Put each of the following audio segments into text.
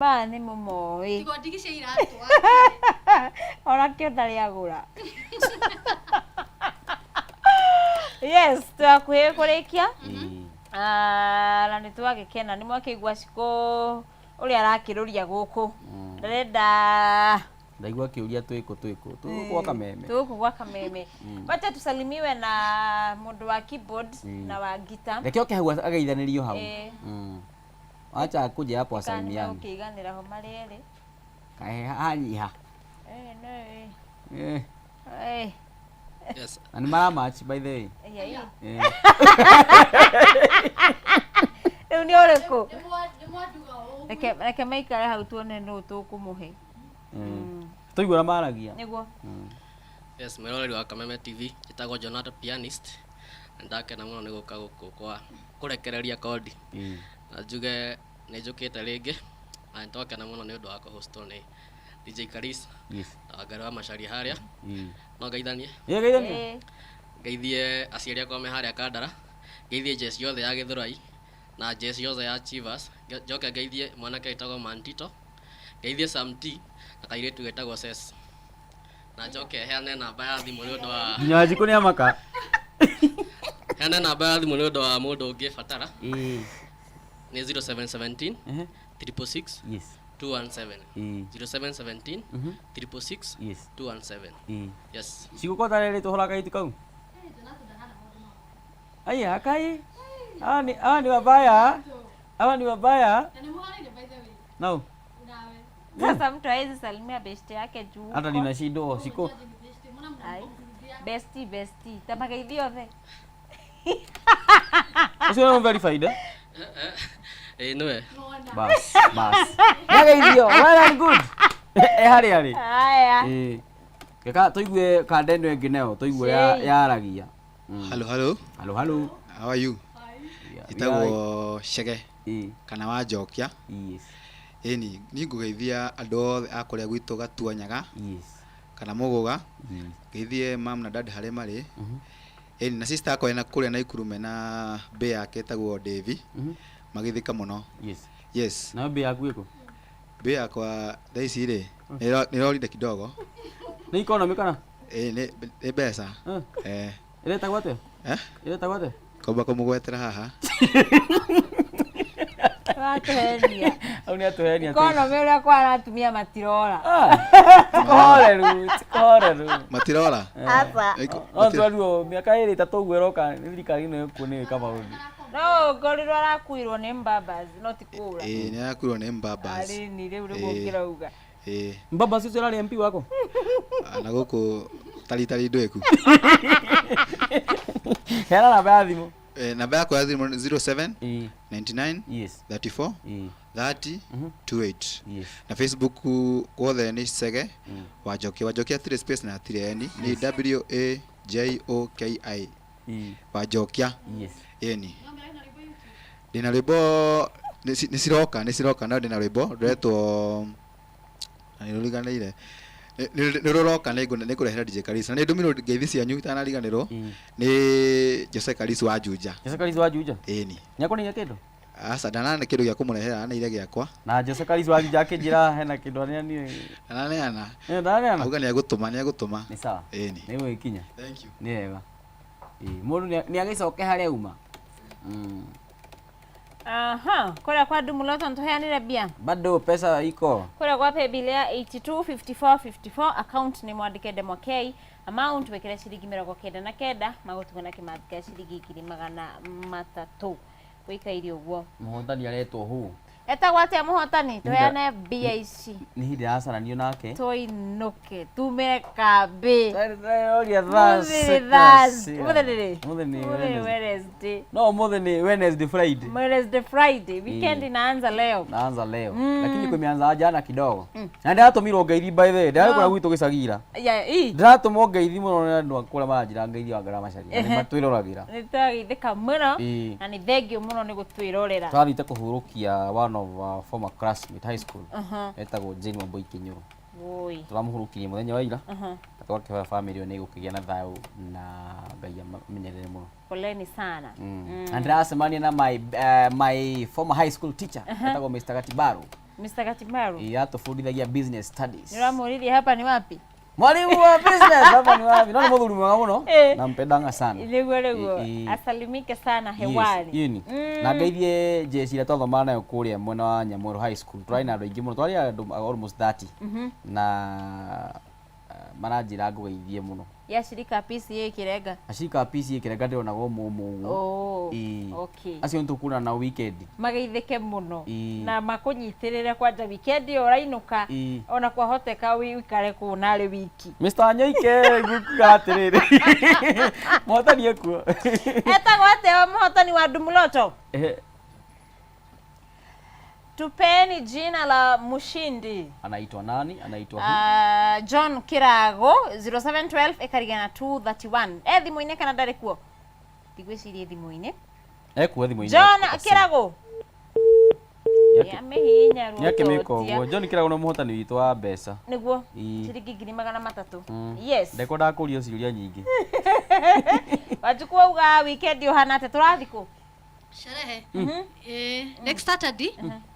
Maya nĩ mũmoĩ. Tiga ndigi cia iratũ. Ona kĩo ndarĩ agũra. Yes, twĩ hakuhĩ kũrĩkia. Ah, na nĩ twagĩkena nĩ mwakĩigua Cikũ ũrĩa arakĩrũria gũkũ. Ndarenda Ndaigua kĩũria twĩkũ twĩkũ. Tũgũkũ gwa Kameme. Tũgũkũ gwa Kameme. Wacha tusalimiwe na mũndũ wa keyboard na wa guitar. Reke oke hau ageithanĩrio hau. Eh. Wacha akuje hapo Kana asalimiane. nĩmegũkĩiganĩra ho marĩ erĩ. Kae hanyiha. Eh, no, eh. Eh. Eh. Yes. Na nĩ mara match by the way. Yeah, Eh. Rĩu nĩ ũrĩkũ? Nĩ mwanduga ũũ. Reke reke maikare hau tuone nũ tũkũmũhe. Tũigua ũrĩa maragia. Nĩguo. Yes, mwĩroreri wa Kameme TV, njĩtagwo Jonathan Pianist. Na ndakena mũno nĩ gũka gũkũ kwa kũrekereria kodi. Na njuge nĩ njũkĩte rĩngĩ na nĩ twakena mũno nĩ ũndũ wa kũhostwo nĩ DJ Karisa na Wangari wa Macharia harĩa. No ngeithanie. Ĩ geithania. Eh. Ngeithie aciari akwa me harĩa Kandara, ngeithie jeshi yothe ya Gĩthũrai na jeshi yothe ya Chivas, njoke ngeithie mwanake wĩtagwo Mantito, ngeithie Sam T na kairĩtu getagwo Ses. Na njoke heane namba ya thimũ nĩ ũndũ wa Nginya Wanjikũ nĩ amaka. Heane namba ya thimũ nĩ ũndũ wa mũndũ ũngĩbatara. Ĩ. Nĩ 0717 666 217. 0717 666 217. Yes. Cigũkorwo tarĩ tũhũra kairĩtu kau. Aya kai. Hawa ni hawa ni wabaya. Hawa ni wabaya. Na nĩ mũhanaine by the way. No. Nawe. Sasa mtu hawezi salimia beshte yake juu. Hata nina shindo siko. Ai. Bestie, bestie. Tamageithio othe. Ucio nĩ verified eh? Ĩĩ nĩwe. Bas, bas. Nĩageithio. Well and good. E harĩa arĩ. Haya. Ĩĩ. Reka tũigue kanda ĩno ĩngĩ nayo tũigue Shei. yaragia. Hello, hello. Halo halo. How are you? Njĩtagwo Chege Ĩĩ. kana Wanjokia. Yes. Ĩni, niĩ ngũgeithia andũ othe a kũrĩa gwitũ Gatuanyaga Yes. kana Mũgũga. Yes. Ngeithie mam na dad harĩa marĩ. Ĩni, na sister akwa ena kũrĩa Naikuru mena mbĩ yake ĩtagwo Devi. Magĩthika mũno. Yes. Yes. Nayo mbĩ yaku ĩkũ? Mbĩ yakwa thaa ici rĩ, nĩ ĩrorire kidogo. Nĩ economy kana? Ĩĩ nĩ nĩ mbeca. Eh. Ĩretagwo atĩa? Eh? Ĩretagwo atĩa? Kwamba kũmũgwetera haha. Watũhenia. Hau nĩ atũhenia. Economy ũrĩa kwana atumia matirora. Tikohoreru, tikohoreru. Matirora? Aca. No twaruo mĩaka ĩrĩ ĩtatũ ũguo ĩroka nĩ thirikari ĩno ĩkuo nĩ ĩka maũndũ. No ngorirwo arakuirwo nĩ mbabas no ti kũra. Ĩĩ nĩ arakuirwo nĩ mbabas. Arĩni rĩu nĩguo Ĩĩ. ngĩrauga. Ĩĩ. Mbabas ũcio ũrarĩ MP wako? Na gũkũ taritari ndwĩku. Heana namba ya thimũ. Eh, namba yakwa ya thimũ nĩ 07 99 Yes. 34 30 28. Yes. Na Facebook guothe nĩ Chege Wanjokia. Wanjokia hatirĩ space na hatirĩ N. Nĩ W A J O K I. Wanjokia. Yes. Ĩni. Ndĩna rwĩmbo nĩ ciroka nĩ ciroka no ndĩna rwĩmbo rũretwo na nĩ rũriganĩire. Nĩ rũroka nĩ ngũrehera DJ Karisa. Na nĩ ndũmĩrwo ngeithi cianyu itanariganĩrwo nĩ Jose Karisa wa Juja. Jose Karisa wa Juja? Ĩni. Nĩ akũneire kĩndũ? Aca ndanane kĩndũ gĩa kũmũrehera aneire gĩakwa. Na Jose Karisa wa Juja akĩnjĩra hena kĩndũ aneanire. Ndananeana. Eh, ndananeana. Auga nĩ agũtũma nĩ agũtũma. Nĩ sawa. Ĩni. Nĩ gũgĩkinya. Thank you. Nĩ wega. Ĩĩ, mũndũ nĩ agĩcoke harĩa auma. Aha, kũrĩa kwa Ndumuloto nĩtũheanire mbia. Bado pesa iko. Kũrĩa gwa paybill ya 82 54 54 account nĩ mwandĩke Ndemwa K amount wĩkĩre ciringi 99 magũtigwo na kĩmathi kĩa ciringi 300,000 wĩikaire ũguo. Mũhotani aretwo hũ? Etagwo atĩa mũhotani? Tũheane mbia ici. Nĩ hĩndĩ yacaranio nake. Tũinũke tumĩre kambĩ. Ndĩroria thaa Ũmũthĩ nĩ cita Thursday. cia- Ũmũthĩ nĩ rĩ? Ũmũthĩ nĩ Ũmũthĩ nĩ Wednesday. Wednesday. No, ũmũthĩ nĩ Wednesday Friday. Wednesday Friday. Weekend inaanza leo. Naanza leo. Lakini kumeanza jana kidogo. Na ndĩratũmirwo ngeithi by the way. Ndĩrarĩ kũrĩa gwitũ gĩcagira. Yeah, ii. Ndĩratũmwo ngeithi mũno nĩ andũ a kũrĩa maranjĩra ngeithi wa Ngarama Macharia. Na nĩ matwĩroragĩra. Nĩ twageithĩka mũno Ĩĩ. na nĩ thengiũ mũno nĩ gũtwĩrorera. Tũrathiĩte kũhurũkia one of our former classmate high school. Etagwo Jane Wambui Kĩnyũrũ. Woi. Tũramũhurũkirie mũthenya wa ira. Na tũgakĩhoya family ĩyo nĩ ĩgũkĩgĩa na thayũ na Ngai amamenyerere mũno. Poleni sana. Na ndĩracemania na my former high school teacher etagwo Mr. Gatibaro. Mr. Katimaru. Ĩĩ, atũbundithagia business studies. Nĩ ũramũririe hapa ni wapi? Mwalimu wa business hapa ni wapi? No nĩ mũthuri mwega mũno. Eh. Nampendanga sana. Nĩguo nĩguo. Ĩ, ĩ. Asalimike sana hewani. Yes, yĩni. Na ngeithie jeshi ĩrĩa twathomaga nayo kũrĩa mwena wa Nyamwerũ High School. Tũrarĩ na andũ aingĩ mũno, twarĩ andũ almost 30. Na maranjĩra ngũgeithie mũno. Ya shirika PCA Kirenga. Ashirika a PCA Kĩrenga ndĩronaga ũmũmũ ũguo. Oh. Ĩĩ. Okay. Acio nĩtũkuonana nao weekend. Mageithĩke mũno Ĩĩ. na makũnyitĩrĩre kwanja weekend ĩyo ũrainũka Ĩĩ. ona kwahoteka wĩikare kũu narĩ wiki. Mr. Nyoike ngukuga atĩrĩrĩ. Mũhotani ekuo. Etagwo atĩa mũhotani wa Ndumuloto? Eh, Tupeni jina la mshindi. Anaitwa nani? Anaitwa who? John Kirago 0712 ĩkarigana 231 e thimũ-inĩ kana ndarĩ kuo? Ndigwĩciria thimũ-inĩ. Ekuo thimũ-inĩ. John Kirago nĩamehihinya Nĩakĩmĩka ruototia. ũguo. John Kirago nĩ mũhotani witũ wa mbeca. Nĩguo Ĩĩ. ciringi 300,000. Yes. Ndekwendaga kũrio ciũria nyingĩ. Wanjikũ auga weekend ũhana atĩa tũrathiĩ kũ? Sherehe. Eh, next Saturday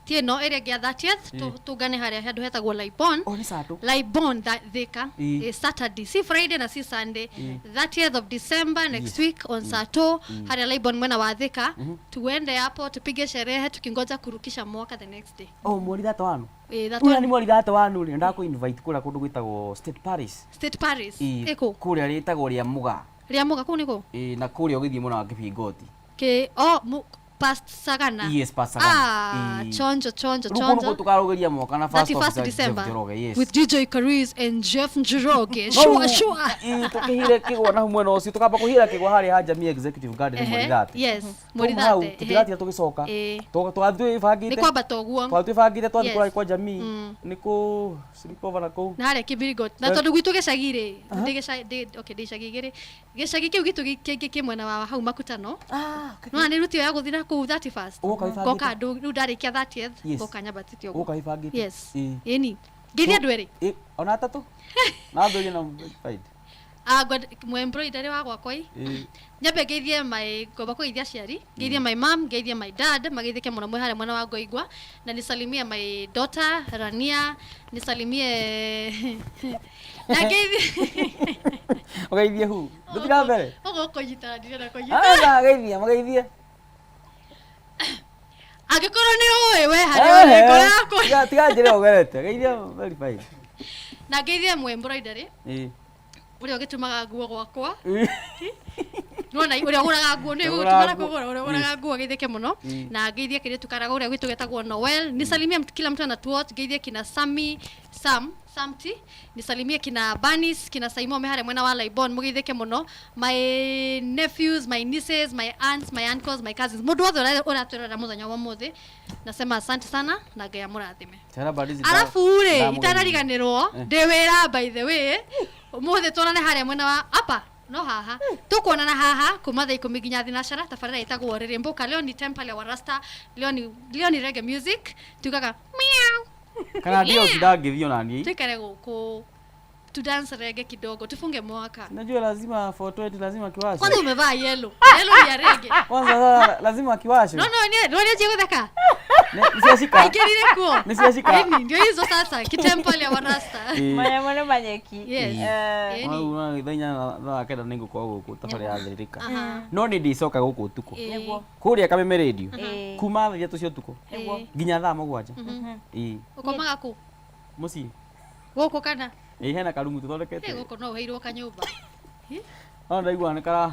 ti ĩno ĩrĩa ĩngĩ ya 30th tũngane harĩa handũ hetagwo Laibon. Oh, nĩ Saturday. Laibon Thika. Ĩ. Eh, Saturday si Friday na si Sunday 30th of December next week on Sato harĩa Laibon mwena wa Thika. Tuende hapo tupige sherehe tukingoja kurukisha mwaka the next day. Oh, mweri thate wanu. Eh, that Ũrĩa one, nĩ mweri thate wanu rĩ, ndakũ invite kũrĩa kũndũ gwĩtagwo State Paris. State Paris. Ĩ, Ĩkũ Kũrĩa rĩtagwo rĩa Mũgaa. rĩa Mũgaa kũu nĩkũ? Ĩ, na kũrĩa ũgĩthiĩ mwena wa Kĩbingoti. Ke oh mu, past Sagana. Yes, past Sagana. Ah, Ĩ. chonjo chonjo Rĩu kũu nĩkuo chonjo. tũkarũgĩria mwaka na first 31st officer Jeff December Njoroge, yes. with DJ Kariz and Jeff Njoroge. No, Sure, rĩu, sure. ĩ, tũkĩhire kĩgwa na hau mwena ũcio tũkamba kũhira kĩgwa harĩa ha Jamii Executive Garden mweri Ehe, thate. yes, mweri Twauma hau, thate, ehe. tũtigatira tũgĩcoka. Ĩ. Twathiĩ twĩbangĩte. Nĩ kwambata ũguo. Twathiĩ twĩbangĩte twathiĩ Yes. kũrĩa kwa Jamii. Nĩ kũ sleepover na kũu. Na harĩa Kibirigot. Na tondũ gwitũ gĩcagi rĩ, ndĩ gĩcagi ndĩ okay ndĩ icagi igĩrĩ. Gĩcagi kĩu gitũ kĩngĩ kĩ mwena wa hau Makutano. Ah, No nĩ ruti ya gũthiĩ na kũu 31st. Ũgoka wĩbangĩte? Ngoka ndũ rĩu ndarĩkia 30th Yes. ngoka nyambatĩte ũguo. Ũgoka wĩbangĩte? Yes. Ĩ. Ĩni. Ngeithie andũ erĩ. Ĩ, ona atatũ? Na thũrie na verified. Ah, mwe embroidery wa gwakwa ĩ. Ĩ. Nyambe ngeithie my ngomba kũgeithia aciari, ngeithie my mom, ngeithie my dad, mageithĩke mũno mwĩ harĩa mwena wa Ngoingwa, na nisalimie my daughter Rania, nisalimie na ngeithie Ũgeithie hu? Ndũthiĩ na mbere? ũguo kũnyitana ndirenda kũnyita. Aca, geithia, mageithie. Angĩkorwo nĩ ũĩ we harĩa ũrĩ ngoro yakwa. Tiga njĩra ũgerete. Geithia verified. Na ngeithie mwe embroidery Ĩ. ũrĩa ũgĩtumaga nguo gwakwa. Ĩ. Nona ũrĩa ũgũraga nguo nĩ Ũrĩa ũgũtuma ũgũraga nguo. kũgũra ũrĩa ũgũraga nguo geithĩke mũno Mm. na ngeithie kĩrĩtu karaga ũrĩa gwitũ getagwo Noel nisalimie kila mtu anatuwatch ngeithie kina Sami Sam Samti nisalimie kina Banis kina Saimo me harĩa mwena wa Laibon mũgeithĩke mũno my nephews my nieces my aunts my uncles my cousins mũndũ wothe ũrĩa ũratwĩrorera mũthenya wa ũmũthĩ nasema asante sana na Ngai amũrathime Tera barizi. arabu rĩ itanariganĩrwo ndĩ wĩra by the way ũmũthĩ tuonane harĩa mwena wa apa no haha tũkuonana haha kuma thaa 10 nginya thinacara tabarĩra ĩtagwo rĩrĩmbũka leo ni temple ya warasta leo ni reggae music tugaga miau Kana ndio ndangĩthiĩ ona niĩ. tuikare gũkũ tu dance reggae kidogo tufunge mwaka Najua lazima 420 lazima kiwashe. kwanza umevaa yellow yellow ni ya reggae Kwanza sasa lazima kiwashe. no no ni no ni gũtheka Nĩ ciacika. aingĩrire kuo Nĩ ciacika. Ĩni, ndio hizo sasa kitemple ya warasta Ĩ. Manya mũno manyeki. Yes. Eh, Ĩni. Hau na thaa inya na thaa kenda nĩ ngũkorwo gũkũ tabarĩra ya thĩrĩrĩka. Aha. No nĩ ndĩcoka gũkũ ũtukũ. Ĩ. Nĩguo. Kũrĩa Kameme Radio. Ĩ. Kuma thaa ithatũ cia ũtukũ Nĩguo. nginya thaa mũgwanja. Ĩ. ũkomaga kũ Mũciĩ. gũkũ kana Ĩ hena karumu Ĩ, tũthondekete. gũkũ no ũheirwo kanyũmba No ndaigua nĩ kara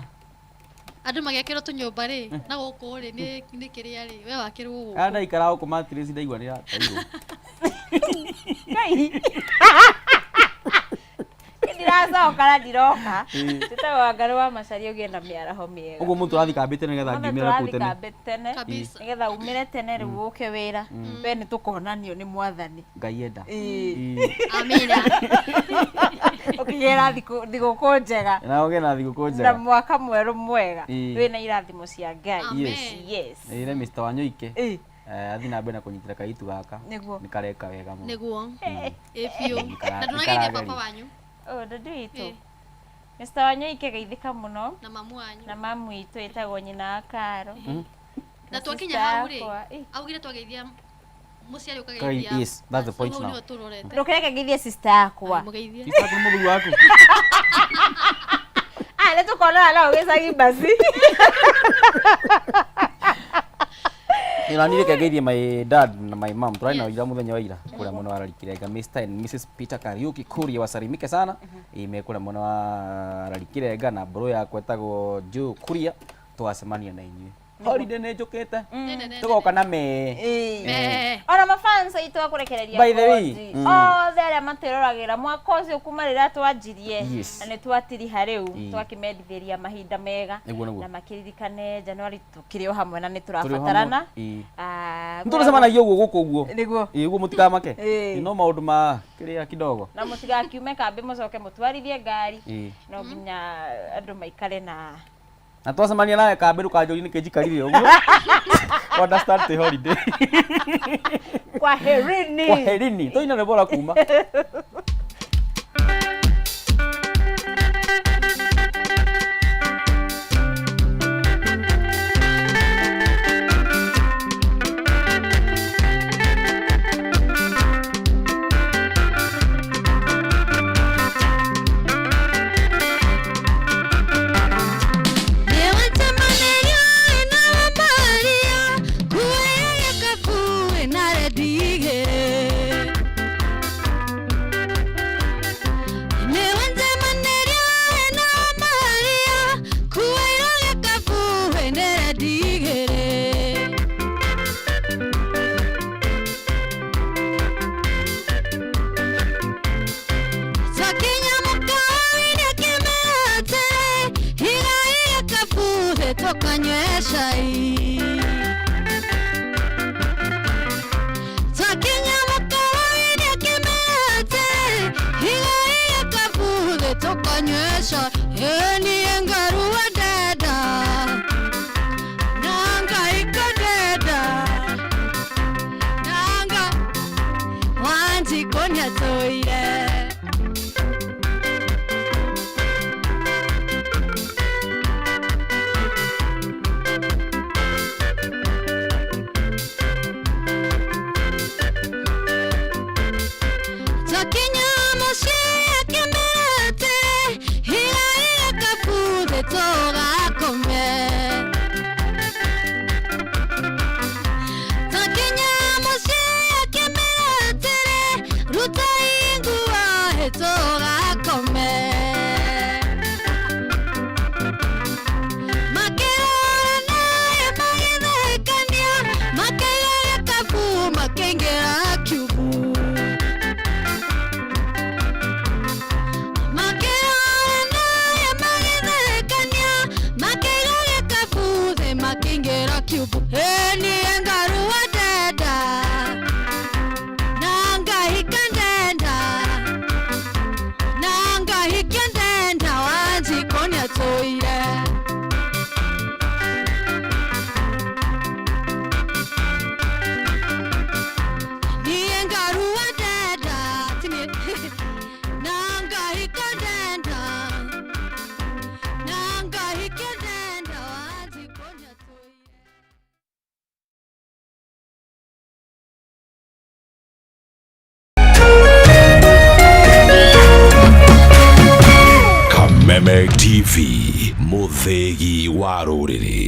andũ magekĩrwo tũnyũmba rĩ na gũkũ rĩ nĩ kĩrĩa rĩ we wakĩrwo gũkũ Kana ndaikara gũkũ mattress ndaigua nĩ ĩratairwo. Ngai. Ndiracoka na ndiroka. Tũtagwo Wangarĩ wa Macharia ũgĩe na mĩaraho mĩega. Ũguo mũndũ ũrathiĩ kambĩ tene nĩgetha Ũmũthĩ ngiumĩra kũu tũrathiĩ tene. kambĩ tene Kabisa. nĩgetha umĩre tene rĩu ũke wĩra we nĩ tũkonanio nĩ mwathani. Ngai enda. Ĩ. Ĩ. amina Ũkĩgĩra thigũkũ njega Na ũgĩe na thigũkũ na njega. mwaka mwerũ mwega Ĩ. wĩna irathimo cia Ngai. Amen. Yes. Yes. Ĩre Mr. Wanyoike. Ĩ. Athiĩ na mbere na kũnyitĩra kairĩtu gaka. Nĩguo. Nĩ kareka wega mũno. nĩguo ĩ biũ Nĩkara- na ndũnageithia nĩkarageria. baba wanyu Oh, ndũndũ witũ. Ĩ. Mr. Wanyoike geithĩka mũno na mamu wanyu na mamu witũ ĩtagwo nyina wa Karo. na twakinya sister hau rĩ yakwa. Ĩ. augire twageithia Mũciari ũkageithia. Yes, that's the point Hau now. nĩho tũrorete. Ndũkĩreke ngeithie sister yakwa. Mũgeithie. Sister yaku nĩ mũthuri waku. Ah, nĩ tũkonana nao gĩcagi basi. Ĩna niĩ reke ngeithie my dad na my mom. Tũrarĩ nao ira mũthenya wa ira kũrĩa mwena wa Rarikirenga. Mr and Mrs Peter Kariuki Kuria wasalimike sana. Ĩ me kũrĩa mwena wa Rarikirenga na mbũrũ yakwa ĩtagwo Joe Kuria. Tũgacemania na inyuĩ. Holiday nĩ njũkĩte. Nene. Tũgoka na me. Me. Ona mafans aitũ akũrekereria By the way, kondi. Othe arĩa matwĩroragĩra mwaka ũcio kuma rĩrĩa twanjirie Yes. na nĩ twatiriha rĩu twakĩmendithĩria mahinda mega Nĩguo, nĩguo. na makĩririkane Januari tũkĩrĩ o hamwe na nĩ Tũrĩ o hamwe, tũrabatarana. ĩĩ. Ah, Nĩ tũrĩcemanagia ũguo gũkũ ũguo. Nĩguo. Ĩĩ ũguo mũtikamake. Ĩĩ. No maũndũ ma kĩrĩa kidogo. Na mũtigakiume kambĩ mũcoke mũtwarithie ngari. Ĩĩ. No nginya andũ maikare na Na twacemania nawe kambĩ ndũkanjũrie nĩkĩ njikarire ũguo. Understand the holiday. Kwaherini. Kwaherini. Tũine rwĩmbo rwa kuma. Kameme TV, mũthĩgi wa rũrĩrĩ.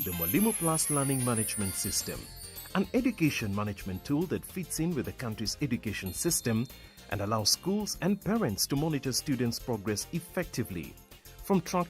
The Mwalimu Plus Learning Management System, an education management tool that fits in with the country's education system and allows schools and parents to monitor students' progress effectively. From track